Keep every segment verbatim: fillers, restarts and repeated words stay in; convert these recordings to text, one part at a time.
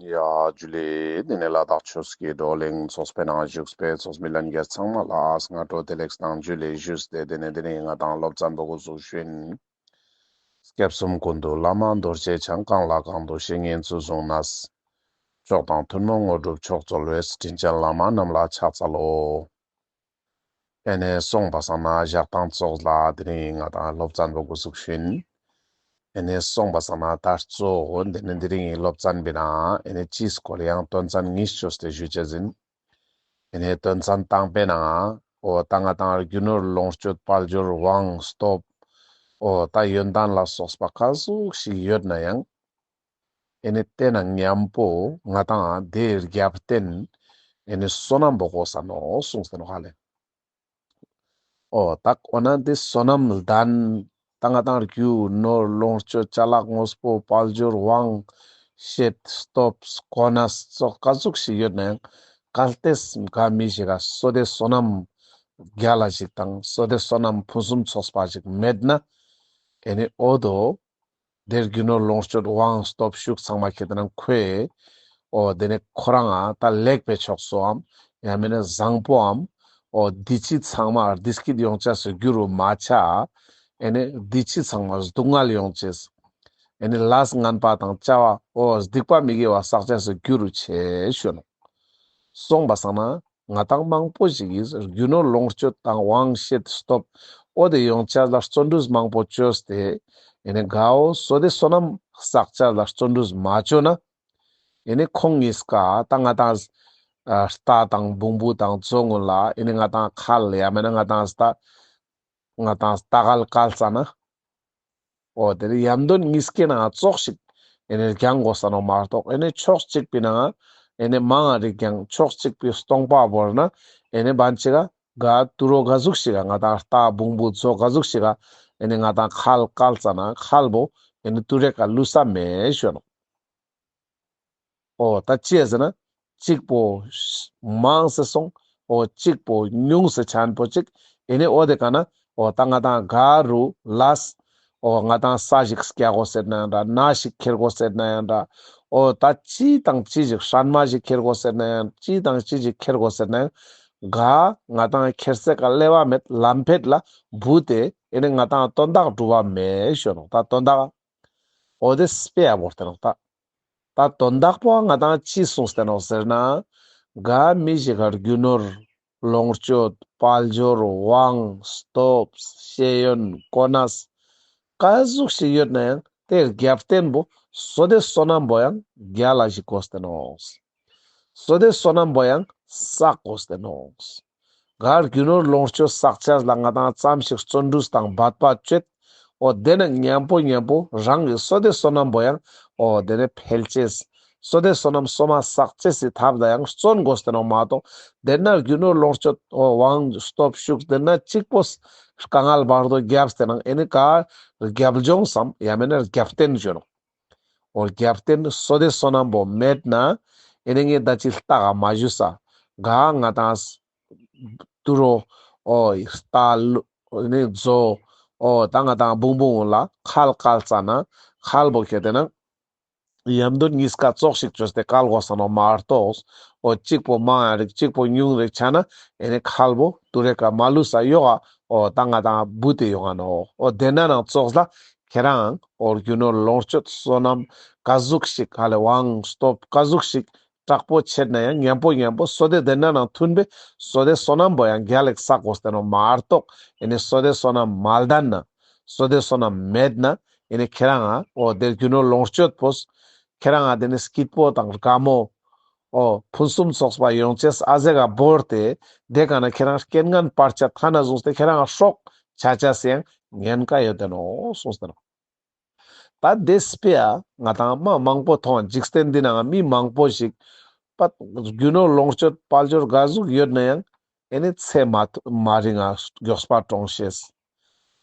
ཡ་ཇུ་ལེ། དེ་ནས་ལ་དྭགས་ཆོས་ཀྱི་བགྲོ་གླེང་ཚོགས་པའི་ནང་བཞུགས་པའི་ཚོགས་མི་ལྷན་རྒྱས་ཚང་མ་ལ་སྔ་དྲོ་བདེ་ལེགས་དང་ཇུ་ལེ་ཞུས་ཏེ། དེ་ནས་དེ་རིང་ང་དང་སློབ་ཚན་པོ་འགོ་ཚུགས་ཤིན། སྐྱབས་གསུམ་ཀུན་འདུས་བླ་མ་རྡོ་རྗེ་འཆང་། གང་ལ་གང་འདུལ་བཤེས་གཉེན་ཚུལ་བཟུང་ནས། མཆོག་དང་ཐུན་མོང་དངོས་གྲུབ་མཆོག་སྩོལ་བའི། དྲིན་ཅན་བླ་མ་རྣམས་ལ་ཕྱག་འཚལ་ལོ། ཨེ་ནེ་སོང་པ་སང་ན་ཞག་དང་ཙོགས་ལ་དེ་རིང་ང་དང་སློབ་ཚན་པོ་འགོ་ཚུགས་ཤིན། ཨེ་ནེ་སོང་པ་སང་ན་ད་གཙོ་བོ་དེ་ནི་དེ་རིང་སློབ་ཚན་པོའི་ནང་ཨེ་ནེ་སྤྱིའི་སྐོར་ཡང་དོན་ཚན་གཉིས་བཅོས་ཏེ་ཞུ་ཅེས་ཨིན། ཨེ་ནེ་དོན་ཚན་དང་པོའི་ནང་འོ་ད་ང་དང་རྒྱུ་ནོར་ལོངས་སྤྱོད་དཔལ་འབྱོར་དབང་སྟོབས་འོ་ད་ཡོན་ཏན་ལ་སོགས་པ་ག་ཟུག་ཞིག་ཡོད་ན་ཡང་ཨེ་ནེ་དེ་ན་མཉམ་པོ་ང་དང་དེའི་རྒྱབ་རྟེན་ཨེ་ནེ་བསོད་ནམས་པོ་དགོས་ས་ནོག་གསུངས་ཏེ་ནོག་ཧ་ལེ། འོ་ད་འོ་ན་དེ་བསོད་ནམས་ལྡན་ད་ང་དང་རྒྱུ་ནོར་ལོངས་སྤྱོད་ཅ་ལག་དངོས་པོ་དཔལ་འབྱོར་དབང་ཤེད་སྟོབས་གོ་གནས་ཙོགས་ག་ཟུག་ཞིག་ཡོད་ན་ཡང་གལ་ཏེ་ག་མི་ཞིག་ག་བསོད་བདེ་བསོད་ནམས་རྒྱལ་ལ་ཞིག་དང་བསོད་བདེ་བསོད་ནམས་ཕུན་སུམ་ཚོགས་པ་ཞིག་མེད་ན་ཨེ་ནེ་འོ་དོ་དེར་རྒྱུ་ནོར་ལོངས་སྤྱོད་དབང་སྟོབས་ཤུགས་ཚང་མ་ཁྱེར་ཏེ་ན་ཁོས་འོ་དེ་ནི་ཁོ་རང་ང་ད་ལེགས་པའི་ཕྱོགས་སུའམ་ཡང་མིན་ན་བཟང་པོའམ་འོ་བདེ་སྐྱིད་ཚང་མ་བདེ་སྐྱིད་ཡོང་ཅེས་སུ་འགྱུར་རུ་མ་ཆ། ཨེ་ནེ་བདེ་སྐྱིད་ཚང་མ་སྡུག་བསྔལ་ཡོང་ཅེས། ཨེ་ནེ་ལས་ངན་པ་དང་བྱ་བ་འོ་སྡིག་པ་མི་དགེ་བ་བསགས་ཅེས་སུ་འགྱུར་རུ་ཆེ་ཞུ་ནོག། སོང་པ་སང་ན་ང་དང་མང་པོ་ཞིག་གིས་རྒྱུ་ནོར་ལོངས་སྤྱོད་དང་དབང་ཤེད་སྟོབས་འོ་དེ་ཡོང་ཅེས་ལ་བརྩོན་འགྲུས་མང་པོ་བཅོས་ཏེ་ཨེ་ནེ་གའོ་བསོད་བདེ་བསོད་ནམས་བསགས་ཅེས་ལ་བརྩོན་འགྲུས་མ་བཅོ་ན་ཨེ་ནེ་ཁོང་གཉིས་ཀ་ད་ང་དང་ཨ་རྟ་དང་བོང་བུ་དང་མཛོ་གུན་ལ་ཨེ་ནེ་ང་དང་ཁལ་ཡང་མིན་ན་ང་དང་རྟ་ང་དང་རྟ་ཁལ་བཀལ་ཙ་ན། འོ་དེ་ནི་ཡམ་དོན་གཉིས་ཀའི་ནང་ཙོགས་ཤིག་ཨེ་ནེ་རྒྱང་དགོས་ས་ནོག་མ་གཏོགས་ཨེ་ནེ་ཕྱོགས་གཅིག་པའི་ནང་ཨེ་ནེ་མང་ང་རིག་ཀྱང་ཕྱོགས་གཅིག་པའི་སྟོང་པ་བོར་ན་ཨེ་ནེ་བན་ཅིག་ག་ག་དུད་འགྲོ་ག་ཟུག་ཞིག་ག་ང་དང་རྟ་བོང་བུ་མཛོ་ག་ཟུག་ཞིག་ག་ཨེ་ནེ་ང་དང་ཁལ་བཀལ་ཙ་ན་ཁལ་བོ་ཨེ་ནེ་དུད་འགྲོའི་ཀ་ལུས་ས་མེད་ཞུ་ནོག། འོ་ད་ཅི་ཟེར་ན་གཅིག་པོ་མང་སེ་སོང་། འོ་གཅིག་པོ་ཉུང་སེ་ཆ་ན་པོ་ཅིག་ཨེ་ནེ་འོ་དེ་ཀ་ན་འོ་ད་ང་དང་ག་རུ་ལས་འོ་ང་དང་ས་ཞིག་སྐྱ་དགོས་ཟེར་ན་ཡང་འདྲ་ནས་ཞིག་ཁྱེར་དགོས་ཟེར་ན་ཡང་འདྲ་འོ་ད་ཅི་དང་ཅི་ཞིག་སྲན་མ་ཞིག་ཁྱེར་དགོས་ཟེར་ན་ཡང་ཅི་དང་ཅི་ཞིག་ཁྱེར་དགོས་ཟེར་ན་ཡང་ག་ང་དང་ཁྱེར་སའི་ཀ་སླེབ་བ་མེད་ལམ་ཕེད་ལ་བུད་དེ་ཨེ་ནེ་ང་དང་དོན་དག་འགྲུབ་བ་མེད་ཞུ་ནོག། ད་དོན་དག་འོ་དེ་སྤེ་ར་བོར་ཏེ་ནོག་ད། ད་དོན་དག་པོ་ང་དང་ཅི་གསུངས་ཏེ་ནོག་ཟེར་ན། ག་མི་ཞིག་ག་རྒྱུ་ནོར་ལོངས་སྤྱོད་དཔལ་འབྱོར་དབང་སྟོབས་ཤེས་ཡོན་གོ་གནས་ག་ཟུག་ཞིག་ཡོད་ན་ཡང་དེའི་རྒྱབ་རྟེན་པོ་བསོད་བདེ་བསོད་ནམས་པོ་ཡང་རྒྱལ་ལ་ཞིག་དགོས་ཏེ་ནོག། བསོད་བདེ་བསོད་ནམས་པོ་ཡང་བསགས་དགོས་ཏེ་ནོག། ག་རྒྱུ་ནོར་ལོངས་སྤྱོད་བསགས་ཅེས་ལ་ང་དང་ཙམ་ཞིག་བརྩོན་འགྲུས་དང་འབད་པ་བཅོས། འོ་དེ་ནེ་མཉམ་པོ་མཉམ་པོ་རང་གི་བསོད་བདེ་བསོད་ནམས་པོ་ཡང་འོ་དེ་ནེ་འཕེལ་ཅེས། བསོད་བདེ་བསོད་ནམས་སོ་མ་བསགས་ཅེས་སི་ཐབས་ལ་ཡང་བརྩོན་དགོས་ཏེ་ནོག་མ་གཏོགས་དེ་ན་རྒྱུ་ནོར་ལོངས་སྤྱོད་འོ་དབང་སྟོབས་ཤུགས་དེ་ན་གཅིག་པོ་དཀའ་ངལ་བར་དོ་རྒྱབ་སྟེ་ནང་ཨེ་ནེ་ག་རྒྱབ་ལྗོངས་སམ་ཡང་མེན་ན་རྒྱབ་རྟེན་ཞུ་ནོག། འོ་རྒྱབ་རྟེན་བསོད་བདེ་བསོད་ནམས་པོ་མེད་ན་ཨེ་ནེ་ངས་ད་ཅི་ལྟ་ག་མ་ཞུས་ས་ག་ང་དང་དུད་འགྲོ་འོ་རྟ་ལུ་ཨེ་ནེ་མཛོ་འོ་ད་ང་དང་བོང་བུ་གུན་ལ་ཁལ་བཀལ་ཙ་ན་ཁལ་བོ་ཁྱེར་ཏེ་ན་ཡམ་དོན་གཉིས་ཀ་ཙོགས་ཤིག་བཅོས་ཏེ་བཀལ་དགོས་ས་ནོག་མ་གཏོགས་འོ་གཅིག་པོ་མང་ཡང་རིག་གཅིག་པོ་ཉུང་རིག་ཆ་ན་ཨེ་ནེ་ཁལ་བོ་དུད་འགྲོའི་ཀ་མ་ལུས་ས་ཡོག་ག་འོ་ད་ང་དང་བུད་དེ་ཡོང་ང་ནོག། འོ་དེ་ན་ནང་ཙོགས་ལ་ཁྱེ་རང་འོ་རྒྱུ་ནོར་ལོངས་སྤྱོད་བསོད་ནམས་ག་ཟུག་ཞིག་ཧ་ལེ་དབང་སྟོབས་ག་ཟུག་ཞིག་དྲག་པོ་ཆེད་ན་ཡང་མཉམ་པོ་མཉམ་པོ་བསོད་བདེ་དེ་ན་ནང་མཐུན་པའི་བསོད་བདེ་བསོད་ནམས་པོ་ཡང་རྒྱལ་ལ་ཞིག་བསགས་དགོས་ཏེ་ནོག་མ་གཏོགས་ཨེ་ནེ་བསོད་བདེ་བསོད་ནམས་མ་ལྡན་ན་བསོད་བདེ་བསོད་ནམས་མེད་ན་ཨེ་ནེ་ཁྱེ་རང་ང་འོ་དེ་རྒྱུ་ནོར་ལོངས་སྤྱོད་པོས་ཁྱེ་རང་ང་དེ་ནེ་སྐྱིད་པོ་དང་དགའ་མོ་འོ་ཕུན་སུམ་ཚོགས་པ་ཡོང་ཅེས་ཨ་ཟེ་ག་བོར་ཏེ་དེ་ཀ་ན་ཁྱེ་རང་རྐྱེན་ངན་བར་ཆད་ཐ་ན་བཟུང་སྟེ་ཁྱེ་རང་ང་སྲོག་ཆ་ཅེས་སི་ཡང་ཉེན་ཁ་ཡོད་དེ་ནོག་གསུངས་ཏེ་ནོག། ད་དེ་སྤེ་ར་ང་དང་མ་མང་པོ་མཐོང་འཇིག་རྟེན་འདི་ནང་མི་མང་པོ་ཞིག་པ་རྒྱུ་ནོར་ལོངས་སྤྱོད་དཔལ་འབྱོར་ག་ཟུག་ཡོད་ན་ཡང་ཨེ་ནེ་ཚེ་མ་མ་རིང་ང་མགྱོགས་པ་གྲོངས་ཤེས།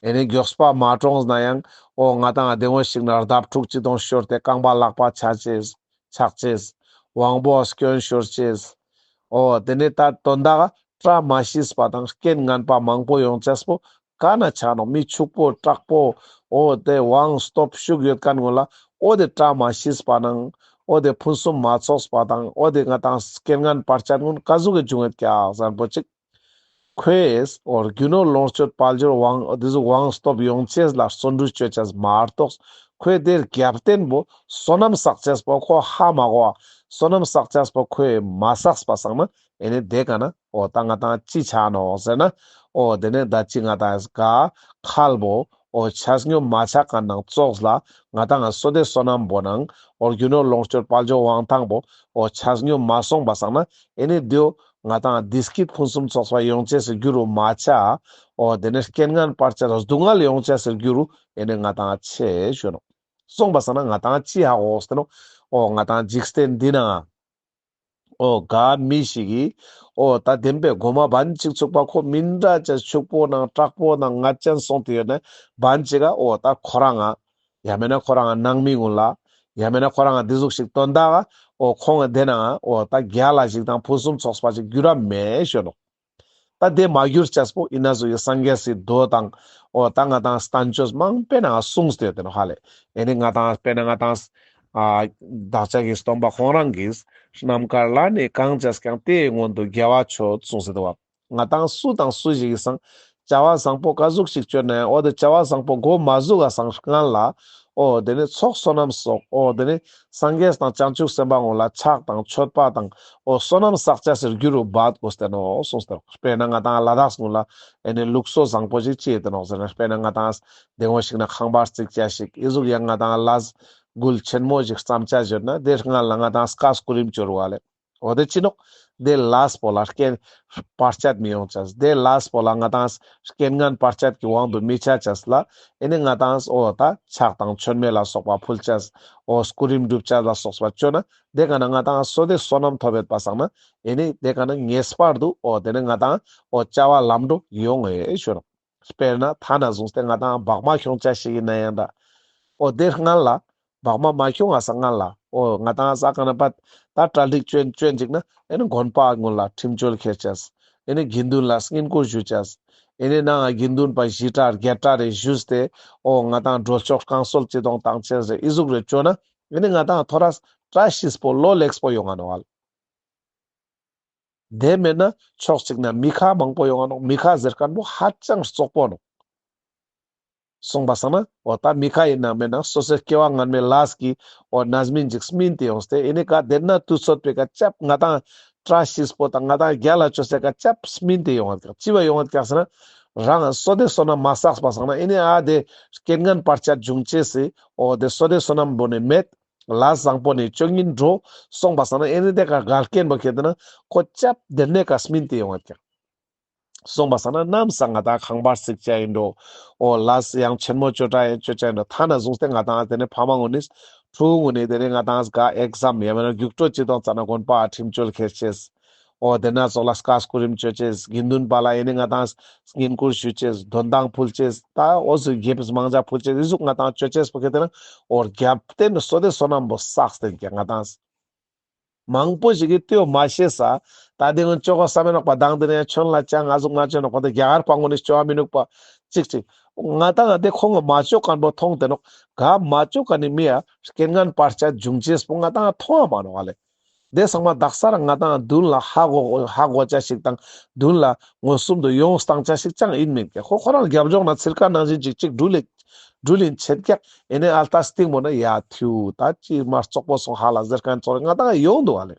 ཨེ་ནེ་མགྱོགས་པ་མ་གྲོངས་ན་ཡང་འོ་ང་དང་བདེ་མོ་ཞིག་ན་རྡབ་འཁྲུག་ཅི་དང་ཤོར་ཏེ་རྐང་པ་ལག་པ་ཆག་ཅེས་ཆག་ཅེས། དབང་པོ་སྐྱོན་ཤོར་ཅེས། འོ་དེ་ནེ་ད་དོན་དག་བཀྲ་མ་ཤིས་པ་དང་རྐྱེན་ངན་པ་མང་པོ་ཡོང་ཅེས་པོ་ག་ན་ཆ་ནོག། མི་ཕྱུག་པོ་དྲག་པོ་འོ་དེ་དབང་སྟོབས་ཤུགས་ཡོད་མཁན་གུན་ལ་འོ་དེ་བཀྲ་མ་ཤིས་པ་ནང་ འོ་དེ་ཕུན་སུམ་མ་ཚོགས་པ་དང་འོ་དེ་ང་ཏང་རྐྱེན་ངན་བར་ཆད་ཀུན་ཀ་ཟུག་གི་འབྱུང་ངེད་ཀྱག་ཟེར་ན་པོ་ཅིག་ཁོས་འོ་རྒྱུ་ནོར་ལོངས་སྤྱོད་དཔལ་འབྱོར་དབང་འོ་དེ་ཟུག་དབང་སྟོབས་ཡོང་ཅེས་ལ་བརྩོན་འགྲུས་བཅོ་ཅེས་མ་གཏོགས་ཁོས་དེ་རྒྱབ་རྟེན་པོ་བསོད་ནམས་བསགས་ཅེས་པོ་ཁོ་ཧ་མ་གོ་བ། བསོད་ནམས་བསགས་ཅེས་པོ་ཁོས་མ་བསགས་པ་སང་ན་ཨེ་ནི་དེ་ཀ་ན་འོ་ད་ང་ཏང་ཅི་ཆ་ནོག་ཟེར་ན། འོ་དེ་ནས་ད་ཅི་ང་ཏང་ག་ཁལ་པོ་འོ་ཆ་སྙོམས་མ་ཆ་ཁན་ནང་ཙོགས་ལ་ང་ཏང་བསོད་བདེ་བསོད་ནམས་པོ་ནང་འོ་རྒྱུ་ནོར་ལོངས་སྤྱོད་དཔལ་འབྱོར་དབང་ཐང་པོ་འོ་ཆ་སྙོམས་མ་སོང་པ་སང་ན་ཨེ་ནི་དེའོ་ང་ཏང་བདེ་སྐྱིད་ཕུན་སུམ་ཚོགས་པ་ཡོང་ཅེས་སི་རྒྱུ་རུ་མ་ཆ། འོ་དེ་ནས་རྐྱེན་ངན་བར་ཆད་སྡུག་བསྔལ་ཡོང་ཅེས་སི་རྒྱུ་རུ་ཨེ་ནི་ང་ཏང་ཆ་ཞུ་ནོག་སོང་པ་སང་ན་ང་ཏང་ཅི་ཧ་གོ་ཟེར་ནོག་འོ་ང་ཏང་འཇིག་རྟེན་འདི་ན་འོ་ག་མི་ཞིག་གིས་འོ་ད་བདེན་པའི་མགོ་མ་བན་ཅིག་ཚུགས་པ་ཁོ་མི་འདྲ་ཅན་ཕྱུག་པོ་ནང་དྲག་པོ་ནང་ངད་ཅན་སོང་སྟེ་ཡོད་ན་བན་ཅིག་ག་འོ་ད་ཁོ་རང་ང་ཡང་མེད་ན་ཁོ་རང་ང་ནང་མི་ཀུན་ལ་ཡང་མེད་ན་ཁོ་རང་ང་འདི་ཟུག་ཞིག་དོན་དག་ག་འོ་ཁོང་ང་དེ་ནང་འོ་ད་རྒྱལ་ལ་ཞིག་དང་ཕུན་སུམ་ཚོགས་པ་ཞིག་འགྱུར་ར་མེད་ཞུ་ནོག་ད་དེ་མ་གྱུར་ཅེས་པོ་ཨིན་ན་ཟུག་གི་སངས་རྒྱས་སི་མདོ་དང་འོ་ད་ང་ཏང་བསྟན་བཅོས་མང་པོའི་ནང་གསུངས་ཏེ་ཡོད་དེ་ནོག་ཧ་ལེ། ཨེ་ནི་ང་ཏང་དཔེར་ན་ང་ཏང་ཨ་བདག་ཅག་གི་སྟོན་པ་ཁོང་རང་གིས་ནམ་མཁའ་ལ་ནི་གང་བྱས་ཀྱང་དེའི་སྔོན་དུ་དགེ་བ་མཆོད་གསུངས་སེ་འདུག་པ། ང་ཏང་སུ་དང་སུ་ཞིག་གིས་སང་བྱ་བ་བཟང་པོ་ཀ་ཟུག་ཞིག་བཅོ་ན་ཡང་འོ་དེ་བྱ་བ་བཟང་པོ་འགོ་མ་ཟུག་ག་སང་སྔན་ལ་འོ་དེ་ནི་ཚོགས་བསོད་ནམས་སོགས་འོ་དེ་ནི་སངས་རྒྱས་དང་བྱང་ཆུབ་སེམས་དཔའ་ཀུན་ལ་ཕྱག་དང་མཆོད་པ་དང་འོ་བསོད་ནམས་བསགས་ཅེས་སི་རྒྱུ་རུ་འབད་དགོས་ཏེ་ནོག་གསུངས་ཏེ་ནོག་དཔེར་ན་ང་ཏང་ལ་དྭགས་ཀུན་ལ་ཨེ་ནི་ལུགས་སྲོལ་བཟང་པོ་ཞིག་ཅི་ཡོད་དེ་ནོག་ཟེར་ན་དཔེར་ན་ང་ཏང་དེ་འོ་ཞིག་ན་ཁང་པ་རྩིག་ཅེས་ཞིག་ཨི་ཟུག་ཡང་ང་ཏང་ལས་འགུལ་ཆེན་མོ་ཞིག་བརྩམ་ཅེས་ཡོད་ན་དེ་སྔན་ལ་ང་ཏང་བཀའ་སྐུ་རིམ་བཅོ་རུ་བ་ལེ། འོ་དེ་ཅི་ནོག་དེ་ལས་པོ་ལ་རྐྱེན་བར་ཆད་མི་ཡོང་ཅེས། དེ་ལས་པོ་ལ་ང་ཏང་རྐྱེན་ངན་བར་ཆད་ཀྱི་དབང་དུ་མི་ཆ་ཅེས་ལ་ཨེ་ནི་ང་ཏང་འོ་ད་ཕྱག་དང་མཆོད་མེ་ལ་སོགས་པ་ཕུལ་ཅེས། འོ་སྐུ་རིམ་སྒྲུབ་ཅེས་ལ་སོགས་པ་བཅོ་ན་དེ་ཀ་ན་ང་ཏང་བསོད་བདེ་བསོད་ནམས་ཐོབ་ཡོད་པ་སང་ན་ཨེ་ནི་དེ་ཀ་ན་ངེས་པར་དུ་འོ་དེ་ནི་ང་ཏང་འོ་བྱ་བ་ལམ་འགྲོ་ཡོང་ངེས་ཞུ་ནོག་དཔེར་ན་ཐ་ན་བཟུང་སྟེ་ང་ཏང་བག་མ་ཁྱོང་ཅེས་ཞིག་ཨིན་ན་ཡང་འདྲ། འོ་དེ་སྔན་ལ་བག་མ་མ་ཁྱོང་ང་སང་སྔན་ལ་འོ་ང་ཏང་ས་ཀ་ན་པ་ད་གྲ་སྒྲིག་བཅོ་བཅོ་ཅིག་ན་ཨེ་ནི་དགོན་པ་ཀུན་ལ་ཁྲིམས་བཅོལ་ཁྱེར་ཅེས། ཨེ་ནི་དགེ་འདུན་ལ་བསྙེན་བཀུར་ཞུ་ཅེས། ཨེ་ནི་ནང་ང་དགེ་འདུན་པ་བཞི་གྲྭ་བརྒྱད་གྲྭ་རེ་ཞུས་ཏེ་འོ་ང་ཏང་སྒྲོལ་ཆོག་བསྐང་གསོལ་ཅི་དང་བཏང་ཅེས་རེ་ཨི་ཟུག་རེ་བཅོ་ན་ཨེ་ནི་ང་ཏང་ཐོ་རས་བཀྲ་ཤིས་པོ་ལོ་ལེགས་པོ་ཡོང་ང་ནོག་ཨ་ལེ། དེ་མེད་ན་ཕྱོགས་གཅིག་ན་མི་ཁ་མང་པོ་ཡོང་ང་ནོག་མི་ཁ་ཟེར་མཁན་པོ་ཧ་ཅང་བཙོག་པོ་ནོག་སོང་པ་སང་ན་འོ་ད་མི་ཁ་ཨིན་ན་མེད་ན་སོ་སོའི་སྐྱེ་བ་སྔན་མའི་ལས་ཀྱི་འོ་རྣམ་སྨིན་ཅིག་སྨིན་ཏེ་ཡོངས་ཏེ་ཨེ་ནི་ཀ་དེ་ན་དུས་ཚོད་པའི་ཀ་ཅབ་ང་ཏང་བཀྲ་ཤིས་པོ་དང་ང་ཏང་རྒྱལ་ལ་བཅོ་སའི་ཀ་ཅབ་སྨིན་ཏེ་ཡོང་ང་ཀྱག་ཅི་བ་ཡོང་ང་ཀྱག་ཟེར་ན་རང་བསོད་བདེ་བསོད་ནམས་མ་བསགས་པ་སང་ན་ཨེ་ནི་ཨ་དེ་རྐྱེན་ངན་བར་ཆད་འབྱུང་ཅེས་སི་འོ་དེ་བསོད་བདེ་བསོད་ནམས་པོ་ནི་མེད། ལས་བཟང་པོ་ནི་ཅོ་ཉིན་འགྲོ། སོང་པ་སང་ན་ཨེ་ནི་དེ་ཀ་འགལ་རྐྱེན་པོ་ཁྱེར་ཏེ་ན་ཁོ་ཅབ་དེ་ནས་ཀ་སྨིན་ཏེ་ཡོང་ང་ཀྱག་སོང་པ་སང་ན་ནམ་སང་ང་ཏང་ཁང་པ་རྩིག་ཅེས་ཨིན་འགྲོ། འོ་ལས་ཡང་ཆེན་མོ་བཅོ་ཅེས་ཨིན་བཅོ་ཅེས་ཨིན་འགྲོ། ཐ་ན་བཟུང་སྟེ་ང་ཏང་དེ་ནས་ཕ་མ་ཀུན་ནི་ཕྲུ་གུ་ཀུན་ནི་དེ་ནས་ང་ཏང་ག་ཨེག་ཟམ་ཡང་མེད་ན་རྒྱུགས་སྤྲོད་ཅི་དང་ཙ་ན་དགོན་པ་ཁྲིམས་བཅོལ་ཁྱེར་ཅེས། འོ་དེ་ན་ཙོགས་ལ་བཀའ་སྐུ་རིམ་བཅོ་ཅེས། དགེ་འདུན་པ་ལ་ཨེ་ནི་ང་ཏང་བསྙེན་བཀུར་ཞུ་ཅེས། དོན་དང་ཕུལ་ཅེས། ད་འོ་ཟུག་དགེ་བའི་མང་ཇ་ཕུལ་ཅེས། ཨི་ཟུག་ང་ཏང་བཅོ་ཅེས་པོ་ཁྱེར་ཏེ་ན་འོ་རྒྱབ་རྟེན་བསོད་བདེ་བསོད་ནམས་པོ་བསགས་ཏེ་ཀྱག་ང་ཏང་མང་པོ་ཞིག་གིས་དེའོ་མ་ཤེས་ས། ད་དེ་ཀུན་བཅོ་གོས་བསམ་མི་ནོག་པ། དང་དེ་ནས་ཡང་ཆོན་ལ་ཅང་ང་ཟུག་ང་བཅོ་ནོག་པ། ད་རྒྱ་གར་པ་ཀུན་ནི་བཅོ་བ་མི་ནུག་པ། ཅིག་ཅིག་ང་ཏང་དེ་ཁོང་གི་མ་བཅོ་མཁན་པོ་མཐོང་སྟེ་ནོག་ག་མ་བཅོ་མཁན་ནི་མི་ཡ་རྐྱེན་ངན་བར་ཆད་འབྱུང་ཅེས་པོ་ང་ཏང་མཐོང་བ་མ་ནོག་ཨ་ལེ། དེ་ཚང་མ་དག་ས་རང་ང་ཏང་མདུན་ལ་ཧ་གོ་ཧ་གོ་ཅེས་ཞིག་དང་མདུན་ལ་མངོན་སུམ་དུ་ཡོང་སྟངས་ཅེས་ཞིག་ཅང་ཨིན་མིན་ཀྱག་ཁོ་ཁོ་རང་རྒྱབ་ལྗོངས་ན་ཚིར་ཀ་ནང་བཞིན་ཅིག་ཅིག་འགྲུལ་ལེ་འགྲུལ་ལིན་ཆེད་ཀྱག་ཨེ་ནི་ཨལ་ཏ་སྟིང་མོ་ན་ཡ་ཐིའུ་ད་ཅི་མ་བཙོག་པོ་སོང་ཧ་ལ་ཟེར་མཁན་ཙོགས་ང་ཏང་ཡོང་འདུག་ཨ་ལེ།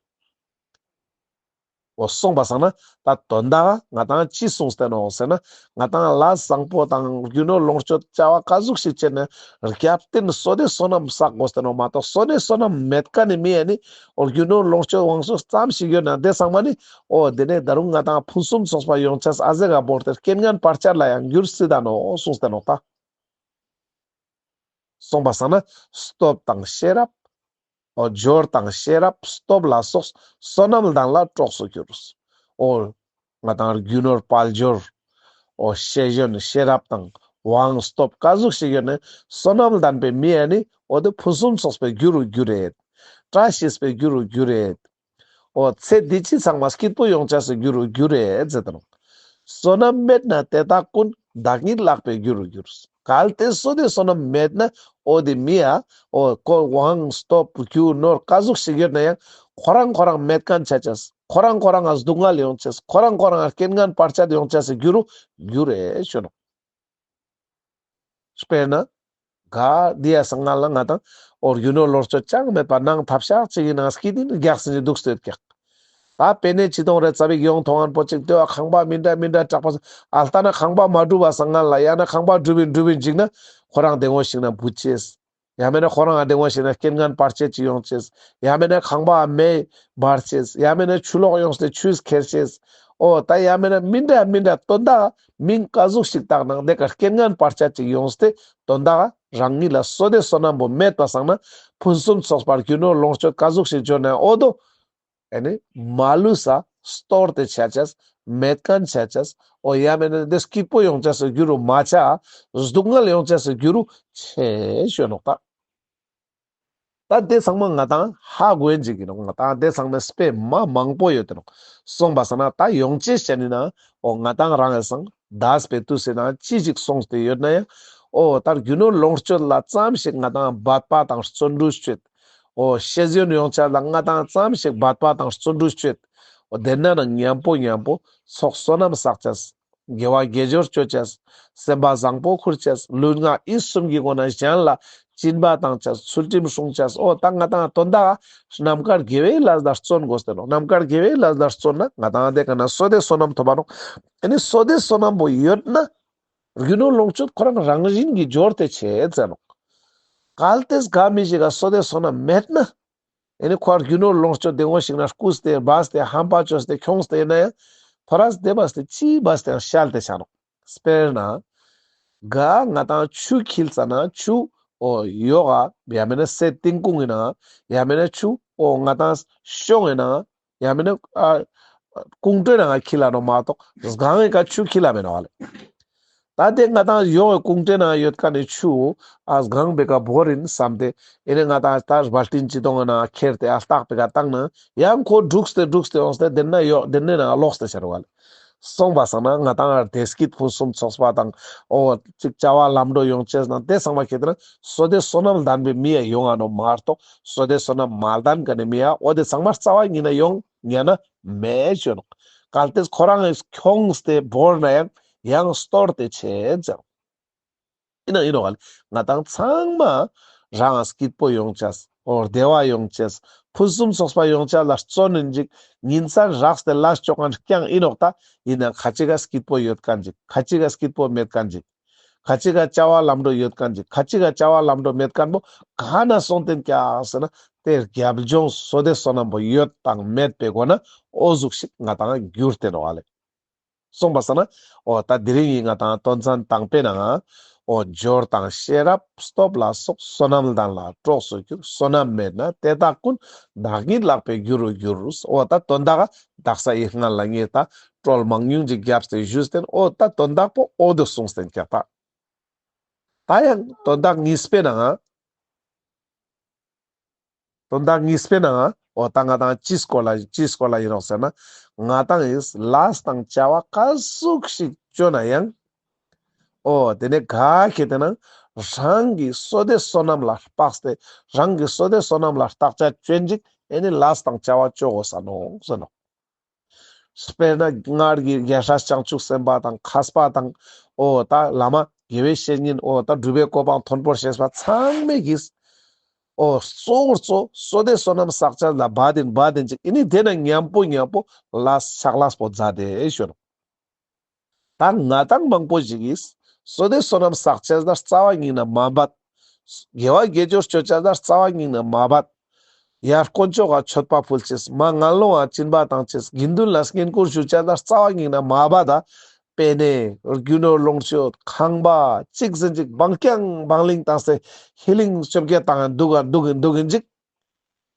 འོ་སོང་པ་སང་ན་ད་དོན་དག་ང་ཏང་ཅི་གསུངས་ཏེ་ནོག་ཟེར་ན་ང་ཏང་ལས་བཟང་པོ་དང་རྒྱུ་ནོར་ལོངས་སྤྱོད་བྱ་བ་ཀ་ཟུག་ཞིག་བྱེད་ན་རྒྱབ་རྟེན་བསོད་བདེ་བསོད་ནམས་བསགས་དགོས་ཏེ་ནོག་མ་གཏོགས་བསོད་བདེ་བསོད་ནམས་མེད་མཁན་ནི་མི་ཡ་ནི་འོ་རྒྱུ་ནོར་ལོངས་སྤྱོད་དབང་ཕྱུག་ཙམ་ཞིག་ཡོད་ན་དེ་ཚང་མ་ནི་འོ་དེ་ནས་ད་རུང་ང་ཏང་ཕུན་སུམ་ཚོགས་པ་ཡོང་ཅེས་ཨ་ཟེ་ག་བོར་ཏེ་རྐྱེན་ངན་བར་ཆད་ལ་ཡང་འགྱུར་སྲིད་ད་ནོག་གསུངས་ཏེ་ནོག་ད། སོང་པ་སང་ན་སྟོབས་དང་ཤེས་རབ། འོ་འབྱོར་དང་ཤེས་རབ་སྟོབས་ལ་སོགས་བསོད་ནམས་ལྡན་ལ་གྲོགས་སུ་འགྱུར། འོ་ང་ཏང་རྒྱུ་ནོར་དཔལ་འབྱོར། འོ་ཤེས་ཡོན་ཤེས་རབ་དང་དབང་སྟོབས་ཀ་ཟུག་ཞིག་ཡོད་ན་བསོད་ནམས་ལྡན་པའི་མི་ཡ་ནི་འོ་དེ་ཕུན་སུམ་ཚོགས་པའི་རྒྱུ་རུ་འགྱུར་རེད། བཀྲ་ཤིས་པའི་རྒྱུ་རུ་འགྱུར་རེད། འོ་ཚེ་འདི་ཕྱི་ཚང་མ་སྐྱིད་པོ་ཡོང་ཅེས་སི་རྒྱུ་རུ་འགྱུར་རེད་ཟེར་ཏེ་ནོག་བསོད་ནམས་མེད་ན་དེ་དག་ཀུན་བདག་ཉིད་བརླག་པའི་རྒྱུ་རུ་འགྱུར། གལ་ཏེ་བསོད་བདེ་བསོད་ནམས་མེད་ན་འོ་དེ་མི་ཡ་འོ་ཁོ་དབང་སྟོབས་རྒྱུ་ནོར་ག་ཟུག་ཞིག་ཡོད་ན་ཡང་ཁོ་རང་ཁོ་རང་མེད་མཁན་ཆ་ཅེས། ཁོ་རང་ཁོ་རང་ང་སྡུག་བསྔལ་ཡོང་ཅེས། ཁོ་རང་ཁོ་རང་ང་རྐྱེན་ངན་བར་ཆད་ཡོང་ཅེས་སི་རྒྱུ་རུ་འགྱུར་རེ་ཞུ་ནོག་དཔེར་ན། ག་དེ་ཡ་སྔ་ལ་ང་དང་འོ་རྒྱུ་ནོར་ལོངས་སྤྱོད་ཅང་མེད་པ་ནང་ཐབས་ཤག་ཅིག་གི་ནང་སྐྱིད་དེ་རྒྱགས་སེ་འདུག་སྟེ་ཡོད་ཀྱག་ད་པེ་ནེ་ཅི་དོང་རེ་ཙ་པིག་ཡོང་ཐོང་ངན་པོ་ཅིག་དེ་བ་ཁང་པ་མི་འདྲ་མི་འདྲ་དྲག་པ་ཨ་ལྟ་ན་ཁང་པ་མ་འགྲུབ་པ་སྔ་ལ་ཡང་ན་ཁང་པ་འགྲུབ་ཡིན་འགྲུབ་ཡིན་ཅིག་ན་ཁོ་རང་དེ་ངོ་ཞིག་ན་བུད་ཅེས། ཡང་མེད་ན་ཁོ་རང་ང་དེ་ངོ་ཞིག་ན་རྐྱེན་ངན་བར་ཆད་ཅིག་ཡོང་ཅེས། ཡང་མེད་ན་ཁང་པ་མེ་འབར་ཅེས། ཡང་མེད་ན་ཆུ་ལོག་ཡོང་སྟེ་ཆུས་ཁྱེར་ཅེས། འོ་ད་ཡང་མེད་ན་མི་འདྲ་མི་འདྲ་དོན་དག་མིང་ག་ཟུག་ཞིག་བཏགས་ནང་དེ་ཀ་རྐྱེན་ངན་བར་ཆད་ཅིག་ཡོང་སྟེ་དོན་དག་རང་ཉིད་ལ་བསོད་བདེ་བསོད་ནམས་པོ་མེད་པ་སང་ན་ཕུན་སུམ་ཚོགས་པ་རྒྱུ་ནོར་ལོངས་སྤྱོད་ག་ཟུག་ཞིག་འབྱོར་ན་འོ་དོ། ཨ་ནི་མ་ལུས་ས་སྟོར་ཏེ་ཆ་ཅེས། མེད་མཁན་ཆ་ཅེས། འོ་ཡང་མེད་ན་དེ་སྐྱིད་པོ་ཡོང་ཅེས་སི་རྒྱུ་རུ་མ་ཆ། སྡུག་བསྔལ་ཡོང་ཅེས་སི་རྒྱུ་རུ་ཆེ་ཞུ་ནོག་ད། ད་དེ་ཚང་མ་ང་དང་ཧ་གོ་ཡིན་ཅིག་ཡིན་ནོག་ང་དང་དེ་ཚང་མའི་དཔེ་མ་མང་པོ་ཡོད་དེ་ནོག་སོང་པ་སང་ན་ད་ཡོང་ཅེས་ཅན་ཡིན་ན་འོ་ང་དང་རང་ངི་སང་འདས་པའི་དུས་སི་ནང་ཅི་ཞིག་སོང་སྟེ་ཡོད་ན་ཡང་འོ་ད་རྒྱུ་ནོར་ལོངས་སྤྱོད་ལ་ཙམ་ཞིག་ང་དང་འབད་པ་དང་བརྩོན་འགྲུས་བྱེད། འོ་ཤེས་ཡོན་ཡོང་ཅེས་ལ་ང་དང་ཙམ་ཞིག་འབད་པ་དང་བརྩོན་འགྲུས་བྱེད། འོ་དེ་ན་ན་མཉམ་པོ་མཉམ་པོ་ཚོགས་བསོད་ནམས་བསགས་ཅེས། དགེ་བ་དགེ་སྦྱོར་སྤྱོད་ཅེས། སེམས་པ་བཟང་པོ་ཁུར་ཅེས། ལུས་ངག་ཡིད་གསུམ་གྱི་སྒོ་ནས་གཞན་ལ་སྦྱིན་པ་བཏང་ཅེས། ཚུལ་ཁྲིམས་སྲུང་ཅེས། འོ་ད་ང་དང་དོན་དག་རྣམ་དཀར་དགེ་བའི་ལས་ལ་བརྩོན་དགོས་ཏེ་ནོག་རྣམ་དཀར་དགེ་བའི་ལས་ལ་བརྩོན་ན་ང་དང་དེ་ཀ་ན་བསོད་བདེ་བསོད་ནམས་ཐོབ་པ་ནོག་ཨ་ནི་བསོད་བདེ་བསོད་ནམས་པོ་ཡོད་ན། རྒྱུ་ནོར་ལོངས་སྤྱོད་ཁོ་རང་རང་བཞིན་གྱིས་འབྱོར་ཏེ་ཆེ་ཟེར་ནོག་གལ་ཏེ་ག་མི་ཞིག་ག་བསོད་བདེ་བསོད་ནམས་མེད་ན། ཨེ་ནི་ཁོ་རྒྱུ་ནོར་ལོངས་སྤྱོད་དེ་ངོ་ཞིག་ན་རྐུས་ཏེ་སྦས་ཏེ་ཧམ་པ་བཅོས་ཏེ་ཁྱོངས་ཏེ་ཡིན་ན་ཡང་ཐོ་རས་དེ་སྦས་ཏེ་ཅི་སྦས་ཏེ་ཡང་བཤལ་ཏེ་ཆ་ནོག་དཔེར་ན། ག་ང་དང་ཆུ་འཁྱིལ་ཙ་ན་ཆུ་འོ་ཡོག་ག་ཡང་མེད་ན་སའི་གཏིང་ཁུང་ཡིན་ན་ཡང་མེད་ན་ཆུ་འོ་ང་དང་གཤོང་ཡིན་ན། ཡང་མིན་ན་ཨ་ཀུང་ཀྲེ་ནང་འཁྱིལ་ལ་ནོག་མ་གཏོགས་སྒང་ངི་ཀ་ཆུ་འཁྱིལ་ལ་མེད་ནོག་ལེ། ད་དེ་ང་དང་ཡོག་གི་ཀུང་ཀྲེ་ནང་ཡོད་མཁན་ནི་ཆུ་ཨ་སྒང་པེ་ཀ་བོར་ཡིན་བསམ་སྟེ་ཨེ་ནི་ང་དང་ད་བལ་ཏིན་ཅི་ཏོང་ངི་ནང་ཁྱེར་ཏེ་ཨ་ལྟག་པེ་ཀ་བཏང་ན་ཡང་ཁོ་འབྲུགས་ཏེ་འབྲུགས་ཏེ་ཡོངས་ཏེ་དེ་ན་ཡོག་དེ་ནས་ནང་ལོག་སྟེ་ཆ་རུག་ལེ། སོང་པ་སང་ན་ང་དང་བདེ་སྐྱིད་ཕུན་སུམ་ཚོགས་པ་དང་འོ་ཅིག་བྱ་བ་ལམ་འགྲོ་ཡོང་ཅེས་ནང་དེ་ཚང་མ་ཁྱེད་དེ་ན་བསོད་བདེ་བསོད་ནམས་ལྡན་པའི་མི་ཡ་ཡོང་ང་ནོག་མ་གཏོགས་བསོད་བདེ་བསོད་ནམས་མ་ལྡན་མཁན་ནི་མི་ཡ་འོ་དེ་ཚང་མ་རྩ་བ་ཉིད་ན་ཡོང་ཉན་ན་མེད་ཞུ་ནོག་གལ་ཏེ་ཁོ་རང་ངི་ཁྱོངས་ཏེ་བོར་ན་ཡང་ཡང་སྟོར་ཏེ་ཆེ་ཟེར། ཡིན་ན་ཡིན་ནོག་ལེ། ང་དང་ཚང་མ་རང་སྐྱིད་པོ་ཡོང་ཅེས། འོ་བདེ་བ་ཡོང་ཅེས། ཕུན་སུམ་ཚོགས་པ་ཡོང་ཅེས་ལ་བརྩོན་ཡིན་ཅིག་ཉིན་མཚན་རགས་ཏེ་ལས་ཆོག་མཁན་རྐྱང་ཡིན་ནོག་ད་ཡིན་ན་ཁ་ཅིག་ག་སྐྱིད་པོ་ཡོད་མཁན་ཅིག་ཁ་ཅིག་ག་སྐྱིད་པོ་མེད་མཁན་ཅིག་ཁ་ཅིག་ག་བྱ་བ་ལམ་འགྲོ་ཡོད་མཁན་ཅིག་ཁ་ཅིག་ག་བྱ་བ་ལམ་འགྲོ་མེད་མཁན་པོ་ག་ན་སོང་སྟེ་ཀྱག་ཟེར་ན་དེ་རྒྱབ་ལྗོངས་བསོད་བདེ་བསོད་ནམས་པོ་ཡོད་དང་མེད་པའི་སྒོ་ན་འོ་ཟུག་ཞིག་ང་དང་འགྱུར་ཏེ་ནོག་ལེ། སོང་པ་སང་ན་འོ་ད་དེ་རིང་ངི་ང་དང་དོན་ཚན་དང་པོའི་ནང་འོ་འབྱོར་དང་ཤེས་རབ་སྟོབས་ལ་སོགས་བསོད་ནམས་ལྡན་ལ་གྲོགས་སུ་གྱུར། བསོད་ནམས་མེད་ན་དེ་དག་ཀུན། བདག་ཉིད་ལག་པའི་རྒྱུ་རུ་འགྱུར། འོ་ད་དོན་དག་ག་དག་ས་ཡི་སྔན་ལ་ངས་ད་ཀྲོལ་མང་ཉུང་ཅིག་བརྒྱབ་སྟེ་ཞུས་ཏེ་འོ་ད་དོན་དག་པོ་འོ་དེ་གསུངས་ཏེ་ཀྱག་ད། ད་ཡང་དོན་དག་གཉིས་པའི་ནང་དོན་དག་གཉིས་པའི་ནང་འོ་ད་ང་དང་ཅིའི་སྐོར་ལ་ཅིའི་སྐོར་ལ་ཡིན་ནོག་ཟེར་ན་ང་དང་ངིས་ལས་དང་བྱ་བ་ག་ཟུག་ཞིག་བཅོ་ན་ཡང་འོ་དེ་ནས་ག་ཁེ་དེ་ན་རང་གི་བསོད་བདེ་བསོད་ནམས་ལ་དཔགས་ཏེ་རང་གི་བསོད་བདེ་བསོད་ནམས་ལ་བརྟག་དཔྱད་བཅོ་ཡིན་ཅིག་ཨེ་ནི་ལས་དང་བྱ་བ་བཅོ་དགོས་ས་ནོག་ཟེར་ནོག་དཔེར་ན་སྔར་གྱི་རྒྱལ་སྲས་བྱང་ཆུབ་སེམས་དཔའ་དང་མཁས་པ་དང་འོ་ད་བླ་མ་དགེ་བའི་བཤེས་གཉེན་འོ་ད་སྒྲུབ་པའི་གོ་འཕང་མཐོན་པོར་གཤེགས་པ་ཚང་མས་ཀྱིས་འོ་གཙོ་བོར་གཙོ་བསོད་བདེ་བསོད་ནམས་བསགས་ཅེས་ལ་བ་དིན་བ་དིན་ཅིག་ཨེ་ནི་དེ་ན་མཉམ་པོ་མཉམ་པོ་ལས་ཕྱག་ལས་པོ་མཛད་དེ་ཞུ་ནོག་ད་ང་དང་མང་པོ་ཞིག་གིས་བསོད་བདེ་བསོད་ནམས་བསགས་ཅེས་ལ་རྩ་བ་ཉིད་ན་མ་འབད། དགེ་བ་དགེ་སྦྱོར་སྤྱོད་ཅེས་ལ་རྩ་བ་ཉིད་ན་མ་འབད། ཡར་དཀོན་མཆོག་ག་མཆོད་པ་ཕུལ་ཅེས། མར་ངན་སློང་ང་སྦྱིན་པ་བཏང་ཅེས། དགེ་འདུན་ལ་བསྙེན་བཀུར་ཞུ་ཅེས་ལ་རྩ་བ་ཉིད་ན་མ་འབད་ད། པེ་ནེ་རྒྱུ་ནོར་ལོངས་སྤྱོད་ཁང་པ་གཅིག་ཟིན་ཅིག་བང་རྐྱང་བང་ལིང་བཏང་སྟེ་ཧི་ལིང་བཅོ་བརྒྱད་བཏང་འདུག་ག་འདུག་གིན་འདུག་གིན་ཅིག་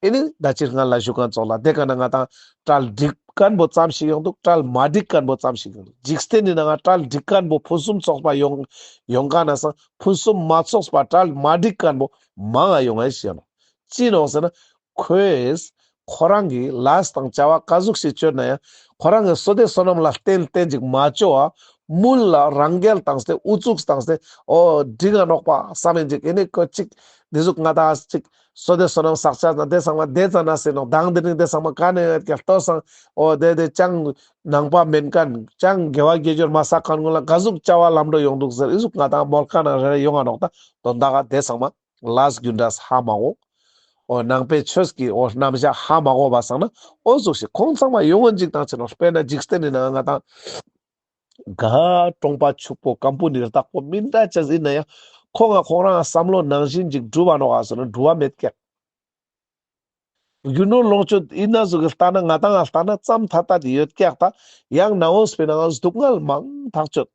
ཨེ་ནི་ད་ཅི་སྔ་ལ་ཞུ་མཁན་ཙོགས་ལ་དེ་ཀ་ན་ང་དང་གྲལ་འགྲིག་མཁན་པོ་ཙམ་ཞིག་ཡོང་འདུག་གྲལ་མ་འགྲིག་མཁན་པོ་ཙམ་ཞིག་ཡོང་འདུག་འཇིག་རྟེན་ནི་ནང་ང་གྲལ་འགྲིག་མཁན་པོ་ཕུན་སུམ་ཚོགས་པ་ཡོང་ཡོང་མཁན་ན་སང་ཕུན་སུམ་མ་ཚོགས་པ་གྲལ་མ་འགྲིག་མཁན་པོ་མང་ང་ཡོང་ངེ་ཞེས་ནོག་ཅི་ནོག་ཟེར་ན་ཁོས་ཁོ་རང་གི་ལས་དང་བྱ་བ་ག་ཟུག་ཞིག་བཅོ་ན་ཡང་ཁོ་རང་གི་བསོད་བདེ་བསོད་ནམས་ལ་བརྟེན་བརྟེན་ཅིག་མ་བཅོ་བ་ མུལ་ལ་རང་རྒྱལ་བཏང་སྟེ་ཨུ་ཚུགས་བཏང་སྟེ་འོ་འགྲིག་ག་ནོག་པ་བསམ་ཡིན་ཅིག་ཨེ་ནི་ཁོ་ཅིག་འདི་ཟུག་ང་དང་ཅིག་བསོད་བདེ་བསོད་ནམས་བསགས་ཅ་ན་དེ་ཚང་མ་དེ་ཙ་ན་ཟེར་ནོག་དང་དེ་རིང་དེ་ཚང་མ་ག་ནས་ཡོད་ཀྱང་ལྟོས་སང་འོ་དེ་དེ་ཅང་ནང་པ་མེན་མཁན་ཅང་དགེ་བ་དགེ་སྦྱོར་མ་བསགས་མཁན་ཀུན་ལ་ག་ཟུག་བྱ་བ་ལམ་འགྲོ་ཡོང་འདུག་ཟེར་ཨི་ཟུག་ང་དང་མོལ་མཁན་ན་རེ་རེ་ཡོང་ང་ནོག་ད་དོན་དག་ག་དེ་ཚང་མ་ལས་རྒྱུ་འབྲས་ཧ་མ་གོ། འོ་ནང་པའི་ཆོས་ཀྱི་འོ་རྣམ་གཞག་ཧ་མ་གོ་བ་སང་ན་འོ་ཟུག་ཞིག་ཁོང་ཚང་མ་ཡོང་ངོ་ཅིག་དང་ཆེ་ནོག་དཔེར་ན་འཇིག་རྟེན་ནི་ནང་ང་དང་ག་གྲོང་པ་ཕྱུག་པོ་ཀམ་པོ་ནི་བདག་པོ་མི་འདྲ་ཅིག་ཡིན་ན་ཡང་ཁོང་ང་ཁོང་རང་བསམ་བློ་ནང་བཞིན་ཅིག་འགྲུབ་བ་ནོག་ག་ཟེར་ན་འགྲུབ་བ་མེད་ཀྱག་རྒྱུ་ནོར་ལོངས་སྤྱོད་ཡིན་ན་ཟུག་གི་ལྟ་ན་ང་དང་ང་ལྟ་ན་ཙམ་ཐ་ཐ་དེ་ཡོད་ཀྱག་ད་ཡང་ནང་འོ་སྤེ་ན་ང་སྡུག་བསྔལ་མང་ཐག་ཆོད།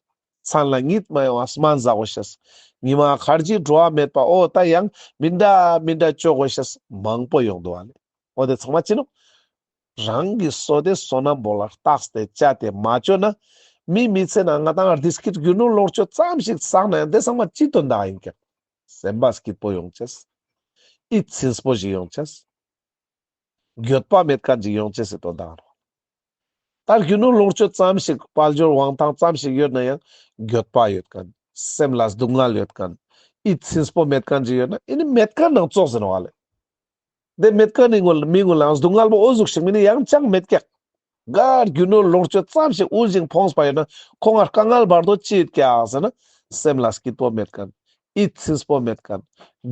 མཚན་ལ་གཉིད་མ་ཡོང་བ་སྨན་ཟ་དགོས་ཤེས། ཉི་མ་ཁར་ཇི་འགྲོ་བ་མེད་པ་འོ་ད་ཡང་མི་འདྲ་མི་འདྲ་ཅོ་དགོས་ཤེས་མང་པོ་ཡོང་འདུག་བ་ལེ། འོ་དེ་ཚང་མ་ཅི་ནོག་རང་གི་བསོད་བདེ་བསོད་ནམས་པོ་ལ་བརྟགས་ཏེ་བྱ་སྟེ་མ་ཅོ་ན་མི་མི་ཚེ་ན་ང་དང་བདེ་སྐྱིད་རྒྱུ་ནོར་ལོངས་སྤྱོད་ཙམ་ཞིག་བསགས་ན་ཡང་དེ་ཚང་མ་ཅི་དོན་དག་ཡིན་ཀྱག་སེམས་པ་སྐྱིད་པོ་ཡོང་ཅེས། ཡིད་ཚིམ་པོ་ཞིག་ཡོང་ཅེས། འགྱོད་པ་མེད་མཁན་ཅིག་ཡོང་ཅེས་སི་དོན་དག་རོ། ད་རྒྱུ་ནོར་ལོངས་སྤྱོད་ཙམ་ཞིག་དཔལ་འབྱོར་དབང་ཐང་ཙམ་ཞིག་ཡོད་ན་ཡང་འགྱོད་པ་ཡོད་མཁན། སེམས་ལ་སྡུག་བསྔལ་ཡོད་མཁན། ཡིད་ཚིམ་པོ་མེད་མཁན་ཅིག་ཡོད་ན་ཨེ་ནི་མེད་མཁན་ནང་ཙོགས་ཟེར་ནོག་ལེ། དེ་མེད་མཁན་ནི་ངོ་མི་ངོ་ལའང་སྡུག་བསྔལ་པོ་འོ་ཟུག་ཞིག་མི་ནི་ཡང་ཅང་མེད་ཀྱག་ག་རྒྱུ་ནོར་ལོངས་སྤྱོད་ཙམ་ཞིག་དབུལ་ཞིང་ཕོངས་པ་ཡོད་ན་ཁོང་ང་དཀའ་ངལ་བར་དོ་ཅི་ཡོད་ཀྱག་ཟེར་ན་སེམས་ལ་སྐྱིད་པོ་མེད་མཁན། ཡིད་ཚིམ་པོ་མེད་མཁན།